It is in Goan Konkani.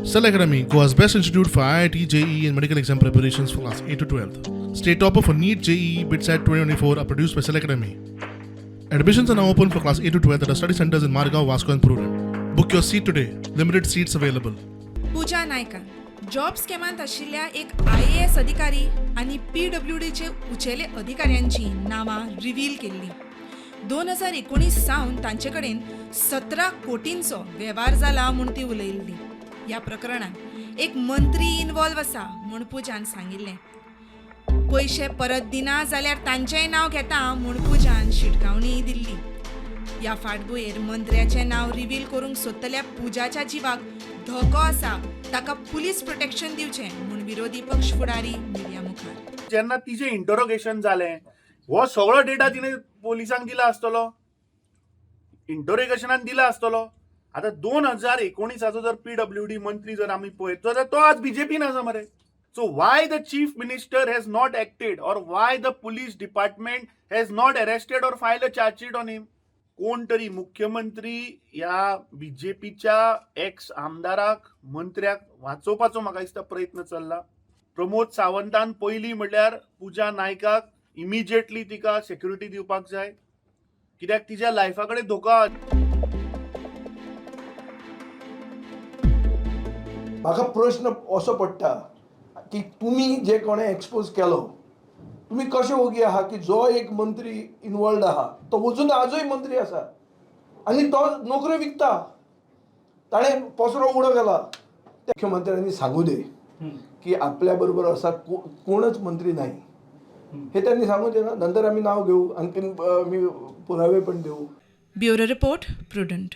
Cell Academy, Goa's best institute for IIT, JEE, and medical exam preparations for class 8 to 12. State topper for NEET, JEE, BITSAT 2024 are produced by Cell Academy. Admissions are now open for class 8 to 12 at our study centers in Margao, Vasco, and Prudent. Book your seat today. Limited seats available. Puja नायकान जॉब स्कॅमांत आशिल्ल्या एक आयएएस अधिकारी आनी पीडब्ल्यूडीचे उचेले अधिकाऱ्यांची नांवां रिव्हील केल्ली. 2019 सावन तांचे कडेन 17 कोटींचो वेव्हार जाला म्हूण ती उलयल्ली. ह्या प्रकरणांत एक मंत्री इन्वॉल्व आसा म्हूण पूजान सांगिल्लें. पयशे परत दिना जाल्यार तांचेंय नांव घेता म्हूण पूजान शिटकावणी दिल्ली. ह्या फाटभुंयेर मंत्र्याचें नांव रिव्हील करूंक सोदतल्या पूजाच्या जिवाक धोको आसा, ताका पुलीस प्रोटेक्शन दिवचें म्हूण विरोधी पक्ष फुडारी मिडिया मुखार. जेन्ना तिजें इंटरोगेशन जालें, हो सगळो डेटा तिणें पोलिसांक दिला आसतलो, इंटरोगेशनान दिला आसतलो. आतां 2019आचो जर पीडब्ल्यूडी मंत्री जर आमी पळयत जाल्यार तो आज बीजेपीन आसा मरे. So why the chief minister has not acted or why the police department has not arrested or file a chargesheet on him? कोण तरी मुख्यमंत्री ह्या बीजेपीच्या एक्स आमदाराक, मंत्र्याक वाचोवपाचो म्हाका दिसता प्रयत्न चल्ला. प्रमोद सावंतान पयलीं म्हणल्यार पुजा नायकाक इमिजिएटली तिका सेक्युरिटी दिवपाक जाय, कित्याक तिच्या लायफा कडेन धोको आहा. म्हाका प्रश्न असो पडटा की तुमी जे कोणें एक्सपोज केलो, तुमी कशे ओगी आहा की जो एक मंत्री इनवॉल्ड आहा तो वचून आजूय मंत्री आसा आनी तो नोकऱ्यो विकता. ताणें पसरो उडो घाला. मुख्यमंत्र्यांनी सांगू दे की आपल्या बरोबर असा कोणच मंत्री नाही, हे त्यांनी सांगू दे ना. नंतर आम्ही नाव घेऊ, आणखीन मी पुरावे पण देऊ. Bureau report, Prudent.